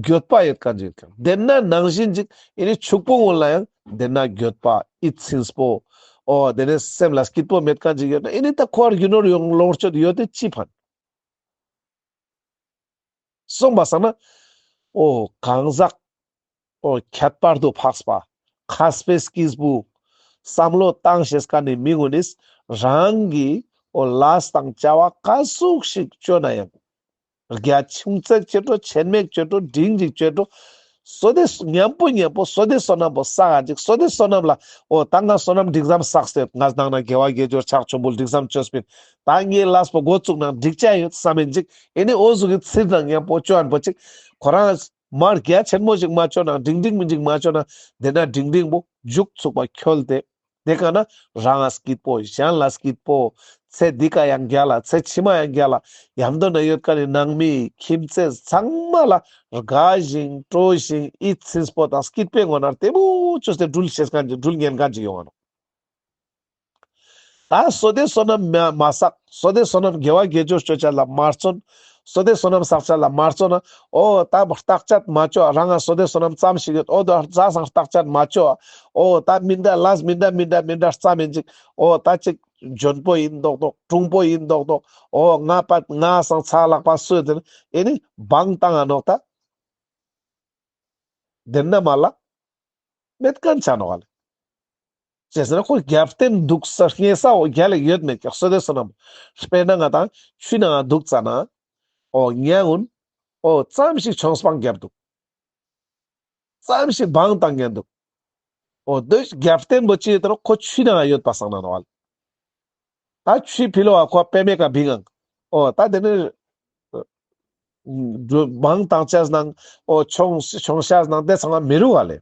འགྱོད་པ་ཡོད་མཁན་ཅིག་ཡོད་མཁན། དེ་ན་ནང་བཞིན་ཅིག་ཨེ་ནི་ཕྱུག་པོ་ངོ་ལ་ཡང་དེ་ན་འགྱོད་པ་ཡིད་ཚིམ་པོ། འོ་དེ་ནས་སེམས་ལ་སྐྱིད་པོ་མེད་མཁན་ཅིག་ཡོད་ན་ཨེ་ནི་ད་ཁོ་ར་རྒྱུ་ནོར་ཡོང་ལོངས་སྤྱོད་ཡོད་དེ་ཅི་ཕན། སོང་པ་སང་ན། འོ་གང་ཟག་འོ་ཁྱད་པར་དུ་འཕགས་པ། མཁས་པའི་སྐྱེས་བུ། བསམ་བློ་བཏང་ཤེས་མཁན་ནི་མི་ངོ་ནིས་རང་གི་འོ་ལས་དང་བྱ་བ་ག་ཟུག་ཞིག་བཅོ་ན་ཡང་། རྒྱ་ཆུང་ཙེག་བཅོ་འགྲོ་ཆེན་མེག་བཅོ་འགྲོ་འབྲིང་ཞིག་བཅོ་འགྲོ། བསོད་བདེ་མཉམ་པོ་མཉམ་པོ་བསོད་བདེ་བསོད་ནམས་པོ་བསགས་ཅིག་བསོད་བདེ་བསོད་ནམས་ལ་འོ་ད་ང་བསོད་ནམས་འགྲིག་ཙམ་བསགས་ཏེ་ང་ནང་ན་དགེ་བ་དགེ་སྦྱོར་ཕྱག་མཆོད་འབུལ་འགྲིག་ཙམ་བཅོས་པིན། ད་ངའི་ལས་པོ་འགོ་བཙུགས་ན་འགྲིག་ཅ་ཡོད་བསམ་མིན་ཅིག་ཨེ་ནི་འོ་ཟུག་གི་ཚིར་དང་མཉམ་པོ་བཅོ་ཨན་པོ་ཅིག་ཁོ་རང་མར་རྒྱ་ཆེན་མོ་ཞིག་མ་བཅོ་ན་འབྲིང་འབྲིང་མིན་ཅིག་མ་བཅོ་ན་དེ་ན་འབྲིང་འབྲིང་པོ་མཇུག་ཚུགས་པ་འཁྱོལ་ཏེ། དེ་ཀ་ན་རང་ང་སྐྱིད་པོ་གཞན་ལ་སྐྱིད་པོ། ཚེ་འདི་ཀ་ཡང་རྒྱལ་ལ་ཚེ་ཕྱི་མ་ཡང་རྒྱལ་ལ་ཡམ་དོ་ན་ཡོད་མཁན་ནི་ནང་མི་ཁྱིམ་མཚེས་ཚང་མ་ལ་དགའ་ཞིང་སྤྲོ་ཞིང་ཡིད་ཚིམ་པོ་དང་སྐྱིད་པའི་ངོ་ན་བདེ་མོ་བཅོས་ཏེ་འགྲུལ་ཤེས་མཁན་ཅིག་འགྲུལ་ཉན་མཁན་ཅིག་ཡོང་ང་ནོག་ད་བསོད་བདེ་བསོད་ནམས་མ་མ་བསགས། བསོད་བདེ་བསོད་ནམས་དགེ་བ་དགེ་སྦྱོར་བཅོ་ཅ་ལ་མ་བརྩོན། བསོད་བདེ་བསོད་ནམས་བསགས་ཅ་ལ་མ་བརྩོན་ན། འོ་ད་བརྟག་དཔྱད་མ་བཅོ་རང་ང་བསོད་བདེ་བསོད་ནམས་ཙམ་ཞིག་ཡོད། འོ་ད་ཟ་སང་བརྟག་དཔྱད་མ་བཅོ། འོ་ད་མི་འདྲ་ལས་མི་འདྲ་མི་འདྲ་མི་འདྲ་རྩ་མེད་ཅིག་འོ་ད་ཅིག་འཇོན་པོ་ཡིན་མདོག་མདོག་གྲུང་པོ་ཡིན་མདོག་མདོག་འོ་ང་པ་ང་སང་ཚ་ལག་པ་སུ་ཡོད་དེ་ནི་ཨེ་ནི་བང་བཏང་ང་ནོག་ད། དེ་ན་མ་ལ། མེད་མཁན་ཆ་ནོག་ལེ། ཅི་ཟེར་ན་ཁོ་རྒྱབ་རྟེན་འདུག་ས་རྙེད་ས་འོ་རྒྱ་ལ་ཡོད་མེད་ཀྱག་བསོད་བདེ་བསོད་ནམས། དཔེར་ན་ང་དང་ཆུའི་ནང་འདུག་ཙ་ན། འོ་ཉ་གུན། འོ་ཙམ་ཞིག་མཆོང་སྤང་རྒྱབ་འདུག་ཙམ་ཞིག་བང་བཏང་ཉན་འདུག་འོ་དེ་རྒྱབ་རྟེན་པོ་ཅི་ཡོད་དེ་ནོག་ཁོ་ཆུའི་ནང་ཡོད་པ་སང་ན་ནོག་ལེ། ད་ཆུའི་ཕི་ལོག་ག་ཁོ་པེ་མེ་ཀ་བིང་ངང་། འོ་ད་དེ་ནི་བང་བཏང་ཅས་ནང་འོ་མཆོང་མཆོང་ཤས་ནང་དེ་ཚང་མ་མི་རུག་ག་ལེ།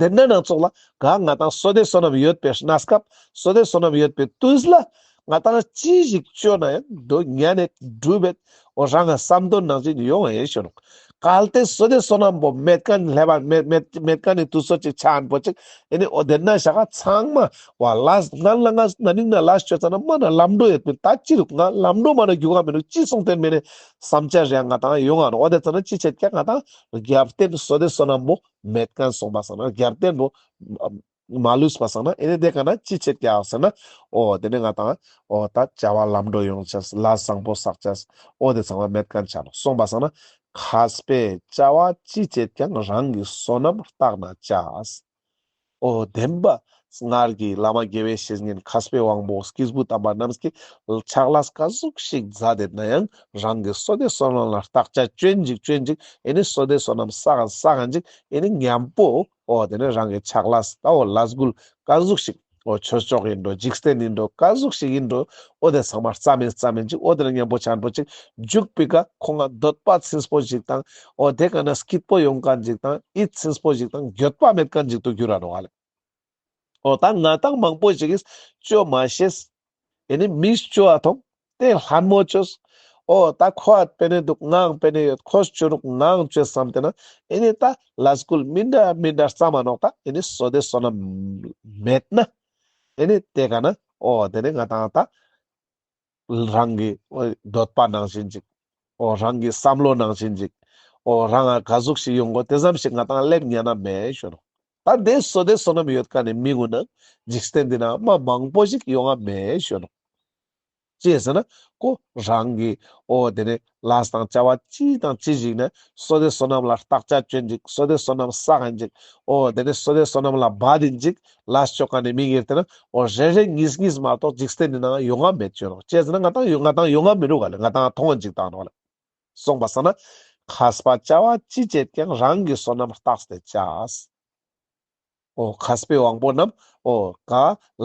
དེ་ན་ནང་ཙོགས་ལ་ག་ང་དང་བསོད་བདེ་བསོད་ནམས་ཡོད་པའི་གནས་སྐབས་བསོད་བདེ་བསོད་ནམས་ཡོད་པའི་དུས་ལ་ང་དང་ཅི་ཞིག་བཅོ་ན་ཡང་དོ་ཉན་ནས་འགྲུབ་པས། འོ་རང་ང་བསམ་དོན་ནང་བཞིན་ཡོང་ང་ཡིན་ཞུ་ནོག་གལ་ཏེ་བསོད་བདེ་བསོད་ནམས་པོ་མེད་མཁན་ལྷེ་བ་མེད་མེད་མེད་མཁན་ནི་དུས་ཚོད་ཅིག་ཆ་ཨན་པོ་ཅིག་ཨེ་ནི་འོ་དེ་ན་ཞག་ཚང་མ་བ་ལས་ང་ལ་ང་ན་ནིང་ན་ལས་བཅོ་ཙ་ན་མ་ན་ལམ་འགྲོ་ཡོད་པིན། ད་ཅི་རུག་ང་ལམ་འགྲོ་མ་ན་རྒྱུག་ག་མི་རུག་ཅི་སོང་སྟེ་མེད་ནི་བསམ་འཆར་རེ་ང་དང་ཡོང་ང་ནོག་འོ་དེ་ཙ་ན་ཅི་བྱེད་ཀྱག་ང་དང་རྒྱབ་རྟེན་བསོད་བདེ་བསོད་ནམས་པོ་མེད་མཁན་སོང་པ་སང་ན་རྒྱབ་རྟེན་པོ་མ་ལུས་པ་སང་ན་ཨེ་ནི་དེ་ཀ་ན་ཅི་བྱེད་ཀྱག་ཟེར་ན། འོ་དེ་ནི་ང་དང་འོ་ད་བྱ་བ་ལམ་འགྲོ་ཡོང་ཅས་ལས་བཟང་པོ་བསགས་ཅས་འོ་དེ་ཚང་མ་མེད་མཁན་ཆ་ནོག་སོང་པ་སང་ན་མཁས་པའི་བྱ་བ་ཅི་བྱེད་ཀྱང་རང་གི་བསོད་ནམས་བརྟག་ན་བྱ། འོ་བདེན་པ། སྔར་གྱི་བླ་མ་དགེ་བའི་བཤེས་གཉེན་མཁས་པའི་དབང་པོ་སྐྱེས་བུ་དམ་པ་རྣམས་ཀྱིས་ཕྱག་ལས་ག་ཟུག་ཞིག་མཛད་དེ་ན་ཡང་རང་གི་བསོད་བདེ་བསོད་ནམས་ལ་བརྟག་དཔྱད་ཅོན་ཅིག་ཅོན་ཅིག་ཨེ་ནི་བསོད་བདེ་བསོད་ནམས་བསགས་བསགས་ཅིག་ཨེ་ནི་མཉམ་པོ་འོ་དེ་ནི་རང་གི་ཕྱག་ལས་ད་འོ་ལས་འགུལ་ག་ཟུག་ཞིག་འོ་ཆོས་ཕྱོགས་ཡིན་འགྲོ་འཇིག་རྟེན་ཡིན་འགྲོ་ག་ཟུག་ཞིག་ཡིན་འགྲོ་འོ་དེ་ཚང་མ་རྩ་མེད་རྩ་མེད་ཅིག་འོ་དེ་ནི་མཉམ་པོ་ཆ་ཨན་པོ་ཅིག་འཇུག་པའི་ཀ་ཁོང་ང་འདོད་པ་ཚིམ་པོ་ཞིག་དང་འོ་དེ་ཀ་ན་སྐྱིད་པོ་ཡོང་མཁན་ཅིག་དང་ཡིད་ཚིམ་པོ་ཞིག་དང་འགྱོད་པ་མེད་མཁན་ཅིག་ཏུ་འགྱུར་ར་ནོག་ལེ། འོ་ད་ང་དང་མང་པོ་ཞིག་གིས་བཅོ་མ་ཤེས། ཨེ་ནི་མིས་བཅོ་བ་མཐོང་ ཏེ་ལྷན་མོ་ཅོས། འོ་ད་ཁོ་ཨ་པེ་ནེ་འདུག་ངའང་པེ་ནེ་ཡོད། ཁོས་ཅོ་རུག་ངའང་ཅོས་བསམ་ཏེ་ན་ཨེ་ནེ་ད་ལས་འགུལ་མི་འདྲ་མི་འདྲ་བརྩམས་མ་ནོག་ད་ཨེ་ནེ་བསོད་བདེ་བསོད་ནམས་མེད་ན་ཨེ་ནེ་ཏེ་ཀ་ན་འོ་ཏེ་ནེ་ང་དང་ད་རང་གི་འོ་འདོད་པ་ནང་བཞིན་ཅིག་འོ་རང་གི་བསམ་བློ་ནང་བཞིན་ཅིག་འོ་རང་ང་ག་ཟུག་ཞིག་ཡོང་གོ་ཏེ་ཙམ་ཞིག་ང་དང་ལེབ་ཉན་ན་མེད་ཞུ་ནོག་ད་ཏེ་བསོད་བདེ་བསོད་ནམས་ཡོད་ཁན་ནི་མི་གུན་ན་འཇིག་རྟེན་འདི་ན་མ་མང་པོ་ཞིག་ཡོང་ང་མེད་ཞུ་ནོག་ཅི་ཟེར་ན་ཁོ་རང་གི་འོ་ཏེ་ནེ་ལས་དང་བྱ་བ་ཅི་དང་ཅི་ཞིག་ན་བསོད་བདེ་བསོད་ནམས་ལ་བརྟག་དཔྱད་ཅོ་ཨིན་ཅིག་བསོད་བདེ་བསོད་ནམས་བསགས་ཨིན་ཅིག་འོ་ཏེ་ནེ་བསོད་བདེ་བསོད་ནམས་ལ་འབད་ཨིན་ཅིག་ལས་ཅོ་ཁན་ནི་མི་ངེར་ཏེ་ན་འོ་རེ་རེ་གཉིས་གཉིས་མ་གཏོགས་འཇིག་རྟེན་འདི་ན་ཡོང་ང་མེད་ཅོ་ནོག་ཅི་ཟེར་ན་ང་དང་ཡོང་ང་མི་རུག་ག་ལེ། ང་དང་མཐོང་ཨིན་ཅིག་དང་ནོག་ལེ། སོང་པ་སང་ན་མཁས་པ་བྱ་བ་ཅི་བྱེད་ཀྱང་རང་གི་བསོད་ནམས་བརྟགས་ཏེ་བྱ། འོ་མཁས་པའི་དབང་པོ་རྣམས་འོ་ག་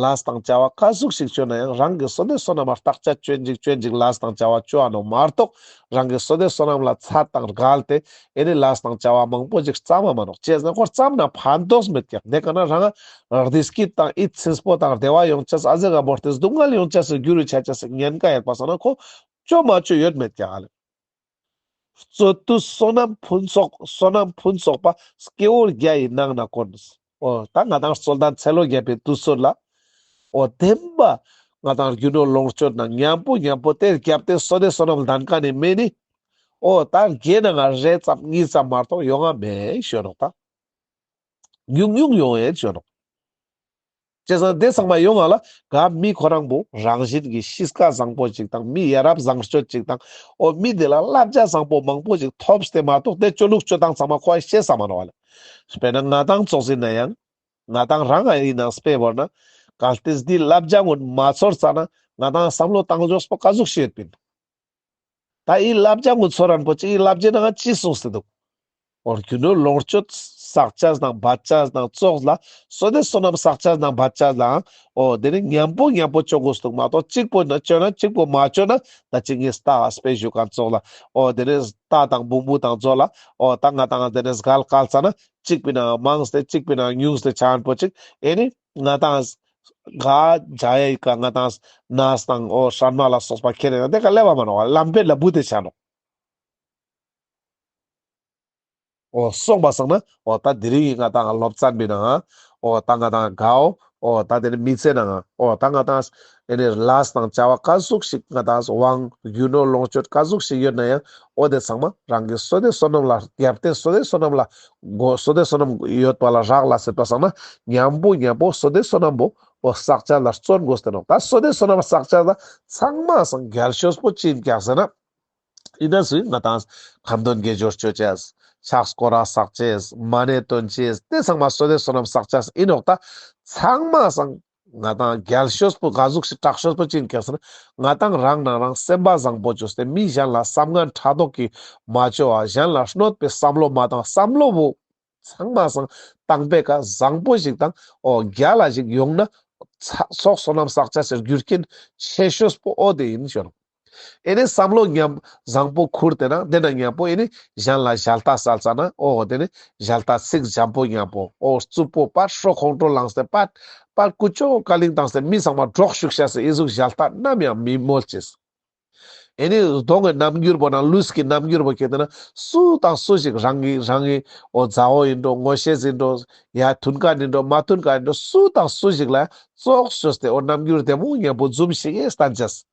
ལས་དང་བྱ་བ་ག་ཟུག་ཞིག་ཅོ་ན་ཡང་རང་གི་བསོད་བདེ་བསོད་ནམས་བརྟག་དཔྱད་ཅོ་ཨིན་ཅིག་ཅོ་ཨིན་ཅིག་ལས་དང་བྱ་བ་ཅོ་འ་ནོག་མ་གཏོགས་རང་གི་བསོད་བདེ་བསོད་ནམས་ལ་ཚད་དང་བརྒལ་ཏེ་ཨེ་ནེ་ལས་དང་བྱ་བ་མང་པོ་ཞིག་བརྩམས་མ་མ་ནོག་ཅི་ཟེར་ན་ཁོ་བརྩམས་ན་ཕན་ཐོགས་མེད་ཀྱག་ཏེ་ཀ་ན་རང་ང་བདེ་སྐྱིད་དང་ཡིད་ཚིམ་པོ་དང་བདེ་བ་ཡོང་ཅེས་ཨ་ཟེ་ག་བོར་ཏེ་སྡུག་བསྔལ་ཡོང་ཅེས་སི་རྒྱུ་རུ་ཆ་ཅེས་སི་ཉེན་ཁ་ཡོད་པ་སང་ན་ཁོ་ཅོ་མ་ཅོ་ཡོད་མེད་ཀྱག་ལེ། རྩོད་དུས་བསོད་ནམས་ཕུན་ཚོགས་བསོད་ནམས་ཕུན་ཚོགས་པ་སྐྱེ་བོ་བརྒྱ་ཡི་ནང་ན་དཀོན། འོ་ད་ང་དང་རྩོད་ལྡན་ཚེ་ལོ་བརྒྱ་པའི་དུས་ཚོད་ལ་འོ་བདེན་པ་ང་དང་རྒྱུ་ནོར་ལོངས་སྤྱོད་ནང་མཉམ་པོ་མཉམ་པོ་ཏེ་རྒྱབ་ཏེ་བསོད་བདེ་བསོད་ནམས་ལྡན་ཁན་ནི་མི་ནི་འོ་ད་བརྒྱའི་ནང་ང་རེ་ཙམ་གཉིས་ཙམ་མ་གཏོགས་ཡོང་ང་མེད་ཞུ་ནོག་ད་ཉུང་ཉུང་ཡོང་ཡོད་ཞུ་ནོག་ཅི་ཟེར་ན་ཏེ་ཚང་མ་ཡོང་ང་ལ་ག་མི་ཁོ་རང་བོ་རང་བཞིན་གྱི་གཤིས་ཀ་བཟང་པོ་ཅིག་དང་མི་ཡ་རབས་བཟང་སྤྱོད་ཅིག་དང་འོ་མི་ཏེ་ལ་བསླབ་བྱ་བཟང་པོ་མང་པོ་ཅིག་ཐོབ་སྟེ་མ་གཏོགས་ཏེ་ཅོ་ལུགས་ཅོ་སྟངས་ཚང་མ་ཁོ་ཤེས་ས་མ་ནོག་ལེ། དཔེར་ན་ང་དང་ཙོགས་ཨིན་ན་ཡང་ང་དང་རང་ཨིན་ན་དཔེ་བོར་ན་གལ་ཏེ་འདི་བསླབ་བྱ་གུན་མ་ཚོར་ཙ་ན་ང་དང་བསམ་བློ་བཏང་ཕྱོགས་པོ་ག་ཟུག་ཞིག་ཡོད་པིན། ད་འི་བསླབ་བྱ་གུན་ཚོར་རན་པོ་ཅིག་འི་བསླབ་བྱའི་ནང་ཅི་གསུངས་ཏེ་འདུག་འོ་རྒྱུ་ནོར་ལོངས་སྤྱོད་བསགས་ཅེས་དང་འབད་ཅེས་དང་ཙོགས་ལ་བསོད་བདེ་བསོད་ནམས་བསགས་ཅེས་དང་འབད་ཅེས་ལའང་འོ་ཏེ་ནེ་མཉམ་པོ་མཉམ་པོ་ཅོ་དགོས་འདུག་མ་གཏོགས་གཅིག་པོ་ན་ཅོ་ན་གཅིག་པོ་མ་ཅོ་ན་ད་ཅི་ངས་ད་དཔེ་ཞུ་ཁན་ཙོགས་ལ་འོ་ཏེ་ནེ་རྟ་དང་བོང་བུ་དང་ཙོགས་ལ་འོ་ད་ང་དང་ཏེ་ནེ་སྒལ་བཀལ་ཙ་ན་གཅིག་པོའི་ནང་མངས་ཏེ་གཅིག་པོའི་ནང་ཉུང་སྟེ་ཆ་ཁན་པོ་ཅིག་ཨེ་ནེ་ང་དང་ག་བྱ་ཡི་ཀ་ང་དང་ནས་དང་འོ་སྲན་མ་ལ་སོགས་པ་ཁྱེར་ཏེ་ཏེ་ཀ་ལེབ་བ་མ་ནོག་ལམ་བེ་ལ་བུད་དེ་ཆ་ནོག་འོ་སོང་པ་སང་ན་འོ་ད་དེ་རིང་ང་དང་སློབ་ཚན་པོའི་ནང་འོ་ད་ང་དང་གའོ་འོ་ད་ཏེ་ནེ་མི་ཚེ་ནང་འོ་ད་ང་དང་ཨེ་ནེ་ལས་དང་བྱ་བ་ག་ཟུག་ཞིག་ང་དང་དབང་རྒྱུ་ནོར་ལོངས་སྤྱོད་ག་ཟུག་ཞིག་ཡོད་ན་ཡང་འོ་ཏེ་ཚང་མ་རང་གི་བསོད་བདེ་བསོད་ནམས་ལ་རྒྱབ་སྟེ་བསོད་བདེ་བསོད་ནམས་ལ་གོ་བསོད་བདེ་བསོད་ནམས་ཡོད་པ་ལ་རག་ལས་ཟེར་པ་སང་ན་མཉམ་པོ་མཉམ་པོ་བསོད་བདེ་བསོད་ནམས་པོ་འོ་བསགས་ཅེས་ལ་བརྩོན་དགོས་ཏེ་ནོག་ད་བསོད་བདེ་བསོད་ནམས་བསགས་ཅེས་ལ་ཚང་མ་སང་རྒྱལ་ཤོས་པོ་ཅི་ཨིན་ཀྱག་ཟེར་ན། ཨིན་ན་སུ་ང་དང་ཁ་འདོན་དགེ་སྦྱོར་ཅོ་ཅེས། ཕྱག་སྐོར་ར་བསགས་ཅེས། མ་ཎི་འདོན་ཅེས། ཏེ་ཚང་མ་བསོད་བདེ་བསོད་ནམས་བསགས་ཅེས་ཨིན་ནོག་ད་ཚང་མ་སང་ང་དང་རྒྱལ་ཤོས་པོ་ག་ཟུག་ཞིག་དྲག་ཤོས་པོ་ཅི་ཨིན་ཀྱག་ཟེར་ན། ང་དང་རང་ནང་རང་སེམས་པ་བཟང་པོ་ཅོས་ཏེ་མི་གཞན་ལ་བསམ་ངན་ཕྲག་དོག་གི་མ་ཅོ་བ་གཞན་ལ་གནོད་པའི་བསམ་བློ་མ་བཏང་བསམ་བློ་བོ་ཚང་མ་སང་དང་པོའི་ཀ་བཟང་པོ་ཞིག་དང་འོ་རྒྱལ་ལ་ཞིག་ཡོང་ན་ཚ་ཚོགས་བསོད་ནམས་བསགས་ཅེས་སི་རྒྱུ་རྐྱེན་ཆེ་ཤོས་པོ་འོ་ཏེ་ཨིན་ཞུ་ནོག་ཨེ་ནེ་བསམ་བློ་ཉམ་བཟང་པོ་ཁུར་ཏེ་ན་ཏེ་ན་མཉམ་པོ་ཨེ་ནེ་གཞན་ལ་ཞལ་ཏ་སལ་ཙ་ན་འོ་ཏེ་ནེ་ཞལ་ཏ་ཚིག་འཇམ་པོ་མཉམ་པོ་འོ་རྩུབ་པོ་པར་ཧྲོ་ཁོང་ཁྲོ་ལངས་ཏེ་པར་པར་ཀུ་ཅོ་ཀ་ལིང་བཏང་སྟེ་མི་ཚང་མ་འདྲོག་ཤུགས་ཤ་སྟེ་ཨི་ཟུག་ཞལ་ཏ་ནམ་ཡང་མི་མོལ་ཅེས། ཨེ་ནེ་གདོང་གི་རྣམ་འགྱུར་པོ་ནང་ལུས་ཀྱི་རྣམ་འགྱུར་པོ་ཁྱེར་ཏེ་ན་སུ་དང་སུ་ཞིག་རང་གི་རང་གི་འོ་མཛའ་བོ་ཨིན་འགྲོ་ངོ་ཤེས་ཨིན་འགྲོ་ཡ་མཐུན་ཁན་ཨིན་འགྲོ་མ་མཐུན་ཁན་ཨིན་འགྲོ་སུ་དང་སུ་ཞིག་ལ་ཙོགས་ཅོས་ཏེ་འོ་རྣམ་འགྱུར་བདེ་མོ་མཉམ་པོ་འཛུམ་ཞིག་ཨེ་སྟན་ཅེས།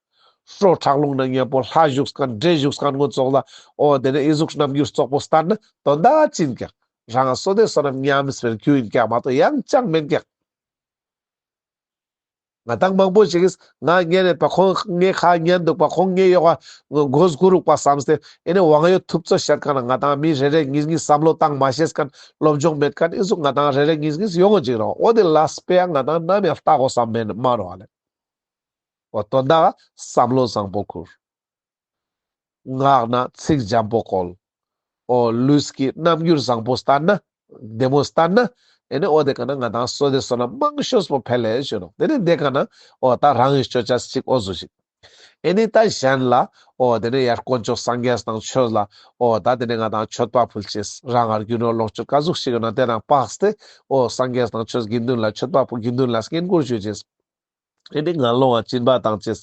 ཧྲོ་ཁྲག་རླུང་ན་མཉམ་པོ་ལྷ་བཞུགས་ཁན་འདྲེ་བཞུགས་ཁན་ངོ་ཙོགས་ལ་འོ་ཏེ་ནེ་ཨི་ཟུག་རྣམ་འགྱུར་རྩོག་པོ་སྟན་ན་དོན་དག་ཅི་ཨིན་ཀྱག་རང་བསོད་བདེ་བསོད་ནམས་ཉམས་པའི་རྒྱུ་ཨིན་ཀྱག་མ་གཏོགས་ཡང་ཅང་མེན་ཀྱག་ང་དང་མང་པོ་ཞིག་གིས་ང་ཉན་ཡོད་པ་ཁོང་ངའི་ཁ་ཉན་འདུག་པ་ཁོང་ངའི་ཡོག་ག་མགོ་སྒུར་རུག་པ་བསམ་སྟེ་ཨེ་ནེ་དབང་ཡོད་ཐུབ་ཚོད་བཤད་ཁན་ང་དང་མི་རེ་རེ་གཉིས་གཉིས་བསམ་བློ་བཏང་མ་ཤེས་ཁན་སློབ་སྦྱོང་མེད་ཁན་ཨི་ཟུག་ང་དང་རེ་རེ་གཉིས་གཉིས་ཡོང་ངོ་ཅིག་རོ། འོ་ཏེ་ལ་དཔེ་ཡང་ང་དང་ནམ་ཡང་ལྟ་དགོས་བསམ་མེད་མ་རོ་ཨ་ལེ། འོ་དོན་དག་བསམ་བློ་བཟང་པོ་ཁུར། ངག་ན་ཚིག་འཇམ་པོ་བཀོལ། འོ་ལུས་ཀྱི་རྣམ་འགྱུར་བཟང་པོ་སྟན་ན་བདེ་མོ་སྟན་ན་ཨེ་ནེ་འོ་ཏེ་ཀ་ན་ང་དང་བསོད་བདེ་བསོད་ནམས་མང་ཤོས་པོ་འཕེལ་ལེ་ཞུ་ནོག་ཏེ་ནེ་ཏེ་ཀ་ན་འོ་ད་རང་གི་ཅོ་ཅེས་ཅིག་འོ་ཟུག་ཞིག་ཨེ་ནེ་ད་གཞན་ལ་འོ་ཏེ་ནེ་ཡར་དཀོན་མཆོག་སངས་རྒྱས་དང་ཆོས་ལ་འོ་ད་ཏེ་ནེ་ང་དང་མཆོད་པ་ཕུལ་ཅེས་རང་ང་རྒྱུ་ནོར་ལོངས་སྤྱོད་ག་ཟུག་ཞིག་ཡོད་ན་ཏེ་རང་དཔགས་ཏེ་འོ་སངས་རྒྱས་དང་ཆོས་དགེ་འདུན་ལ་མཆོད་པ་ཕུལ་དགེ་འདུན་ལ་བསྙེན་བཀུར་ཞུ་ཅེས། ཨེ་ནི་ངན་སློང་ང་སྦྱིན་པ་བཏང་ཅེས།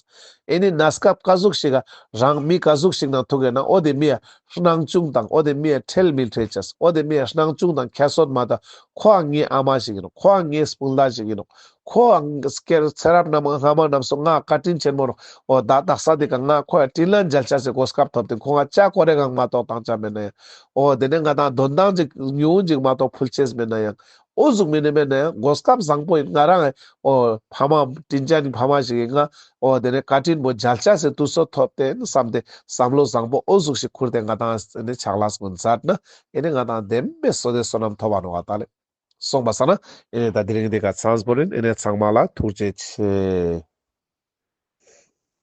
ཨེ་ནི་གནས་སྐབས་ཀ་ཟུག་ཞིག་ག་རང་མི་ཀ་ཟུག་ཞིག་ནང་ཐུག་གེ་ན་འོ་དེ་མི་ཡ་སྣང་ཆུང་དང་འོ་དེ་མི་ཡ་ཁྲེལ་མི་ཁྲེལ་ཅེས། འོ་དེ་མི་ཡ་སྣང་ཆུང་དང་ཁྱད་གསོད་མ་ད། ཁོ་ཨ་ངའི་ཨ་མ་ཞིག་ཡིན་ནོག། ཁོ་ཨ་ངའི་སྤུན་ཟླ་ཞིག་ཡིན་ནོག། ཁོ་ཨ་སྐྱེར་ཚེ་རབས་རྣམས་སྔ་མ་རྣམས་སུ་ང་བཀའ་དྲིན་ཆེན་མོ་ནོག། འོ་ད་དག་ས་དེ་ཀ་ང་ཁོ་ཡ་དྲིན་ལན་འཇལ་ཅེས་སི་གོ་སྐབས་ཐོབ་སྟེ་ཁོ་ང་ཅ་ཀོ་རེ་གང་མ་གཏོགས་བཏང་ཅ་མེད་ན་ཡང་། འོ་དེ་ནས་ང་དང་དོན་ཏང་ཅིག་ཉུང་ཅིག་མ་གཏོགས་ཕུལ་ཅེས་མེད་ན་ཡང་། འོ་ཟུག་མི་ནི་མེད་ན་ཡང་གོ་སྐབས་བཟང་པོ་ཡིན། ང་རང་འོ་ཕ་མ་དྲིན་ཅན་ནི་ཕ་མ་ཞིག་ཡིན་ང་། འོ་དེ་ནས་བཀའ་དྲིན་པོ་འཇལ་ཅེས་སི་དུས་ཚོད་ཐོབ་སྟེ་བསམ་སྟེ་བསམ་བློ་བཟང་པོ་འོ་ཟུག་ཞིག་ཁུར་ཏེ་ང་དང་ནི་ཕྱག་ལས་ཀུན་མཛད་ན་ཨེ་ནི་ང་དང་བདེན་པའི་བསོད་བདེ་བསོད་ནམས་ཐོབ་པ་ནོག་པ་ད་ལེ། སོང་པ་ས་ན་ཨེ་ནི་ད་དེ་རིང་འདི་ཀ་ཚང་པོ་ཡིན། ཨེ་ནི་ཚང་མ་ལ་ཐུགས་རྗེ་ཆེ།